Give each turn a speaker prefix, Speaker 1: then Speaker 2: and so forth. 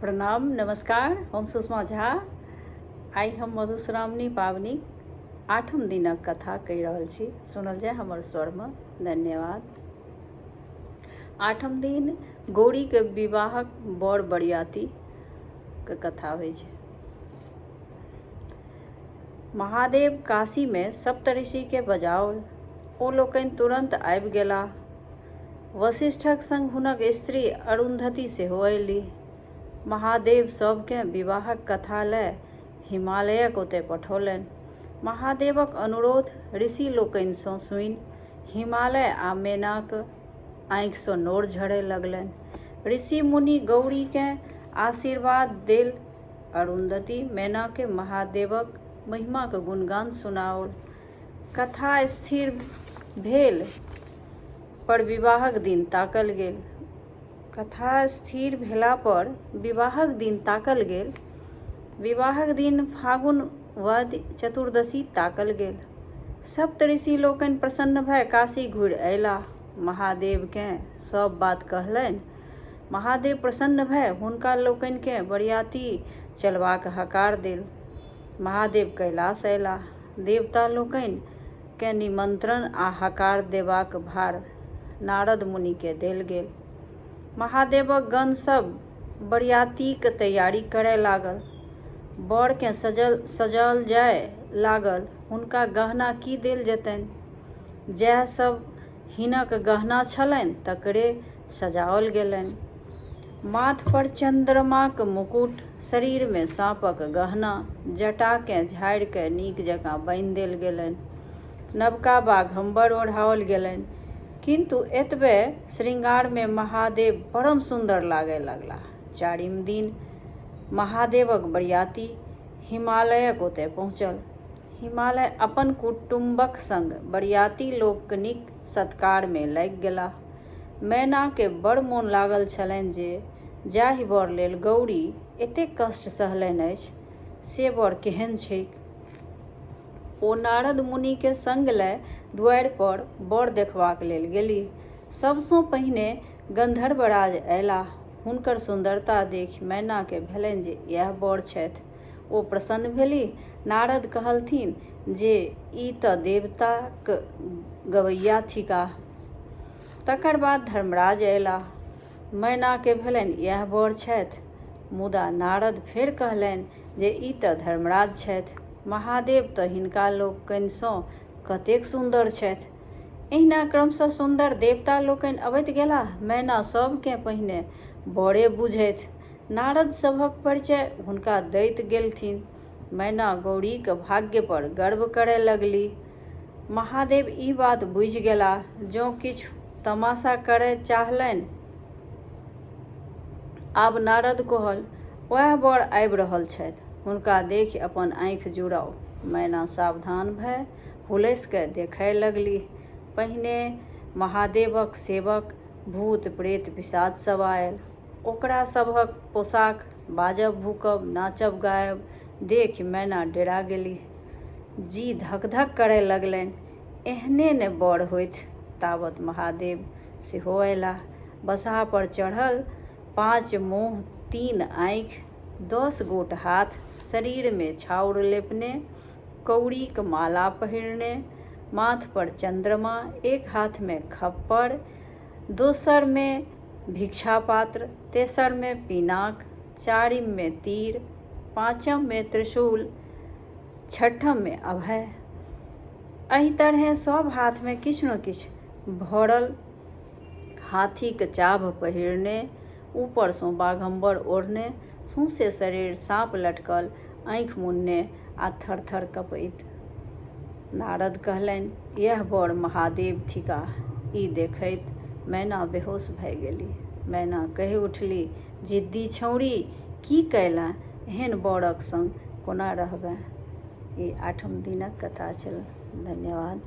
Speaker 1: प्रणाम नमस्कार, हम सुषमा झा। आइ हम मधुश्रावणी पाबनिक आठम दिनक कथा कहि रहल छी। सुनल जाय हमर स्वरमे। धन्यवाद। आठम दिन गौरीके विवाहक बर बरियातीके कथा होइ छै। महादेव काशीमे सप्तऋषिके बजाओल। ओ लोकनि तुरन्त आबि गेलाह। वशिष्ठक संग हुनक स्त्री अरुन्धती सेहो अयलीह। महादेव सभकेँ विवाहक कथा लए हिमालयक ओतए पठौलनि। महादेवक अनुरोध ऋषि लोकनिसँ सुनि हिमालय आ मेनाक आँखिसँ नोर झरए लगलनि। ऋषि-मुनि गौरीकेँ आशीर्वाद देल। अरुन्धती मेनाकेँ महादेवक महिमाक गुणगान सुनाओल। कथा स्थिर भेल पर विवाहक दिन ताकल गेल। कथा स्थिर भेला पर विवाहक दिन ताकल गेल। विवाहक दिन फागुन वद्य चतुर्दशी ताकल गेल। सप्तऋषि लोकनि प्रसन्न भए काशी घुरि अयलाह। महादेवकेँ सभ बात कहलनि। महादेव प्रसन्न भए हुनका लोकनिकेँ बरियाती चलबाक हकार देल। महादेव कैलाश अयलाह। देवता लोकनि केँ निमंत्रण आ हकार देबाक भार नारद मुनि केँ देल गेल। महादेवक गण सभ बरियातीक तैयारी करय लागल। वर केँ सजाओल जाय लागल। हुनका गहना की देल जेतनि? जएह सभ हिनक गहना छलनि तकरे सजाओल गेलनि। माथ पर चन्द्रमाक मुकुट, शरीर मे साँपक गहना, जटा केँ झाड़ि कए नीक जकाँ बान्हि देल गेलनि। नवका बाघम्बर ओढ़ाओल गेलनि। किन्तु एतबे श्रृंगार मे महादेव परम सुन्दर लागय लगलाह। चारिम दिन महादेवक बरियाती हिमालयक ओतय पहुँचल। हिमालय अपन कुटुम्बक संग बरियाती लोकनिक सत्कार मे लागि गेलाह। मैनाकेँ बड़ मोन लागल छलनि जे जाहि वर लेल गौरी एतेक कष्ट सहलनि अछि से वर केहन छैक। ओ नारद मुनिकेँ संग लए दुआरि पर वर देखबाक लेल गेलीह। सभसँ पहिने गन्धर्वराज अयलाह। हुनकर सुन्दरता देखि मैनाकेँ भेलनि जे इएह वर छथि। ओ प्रसन्न भेलीह। नारद कहलथिन जे ई तँ देवताक गबैया थिकाह। तकर बाद धर्मराज अयलाह। मैनाकेँ भेलनि इएह वर छथि। मुदा नारद फेर कहलनि जे ई तँ धर्मराज छथि। महादेव तँ हिनका लोकनिसँ कतेक सुन्दर छथि। एहिना क्रमशः सुन्दर देवता लोकनि अबैत गेलाह। मैना सभकेँ पहिने वरे बुझथि। नारद सभक परिचय हुनका दैत गेलथिन। मैना गौरीक भाग्यपर गर्व करय लगलीह। महादेव ई बात बुझि गेलाह। जँ किछु तमाशा करय चाहलनि। आब नारद कहल, ओएह वर आबि रहल छथि। हुनका देखि अपन आँखि जुड़ाउ। मैना सावधान भए हुलसि कए देखय लगलीह। पहिने महादेवक सेवक, भूत, प्रेत, पिशाच सभ आयल। ओकरा सबहक पोशाक, बाजब-भूकब, नाचब-गायब देखि मैना डेरा गेलीह। जी धक-धक करय लगलनि। एहने ने वर होथि। तावत महादेव सेहो अयलाह। बसहा पर चढ़ल पाँच मुँह, तीन आँखि, 10 गोट हाथ, शरीरमे छाउर लेपने, कौड़ीक माला पहिरने, माथ पर चन्द्रमा, एक हाथमे खप्पर, दोसरमे भिक्षापात्र, तेसरमे पिनाक, चारिममे तीर, पाँचममे त्रिशूल, छठममे अभय। एहि तरहेँ सभ हाथमे किछु ने किछु भरल हाथीक चाभ पहिरने, ऊपरसँ बाघम्बर ओढ़ने, सौंसे शरीर साँप लटकल, आँखि मुनने आ थर-थर कँपैत। नारद कहलनि, इएह वर महादेव थिकाह। ई देखैत मैना बेहोश भए गेलि। मैना कहि उठलि, जिद्दी छौंड़ी, की कएलेँ? एहन वरक संग कोना रहबेँ? ई आठम दिनक कथा छल। धन्यवाद।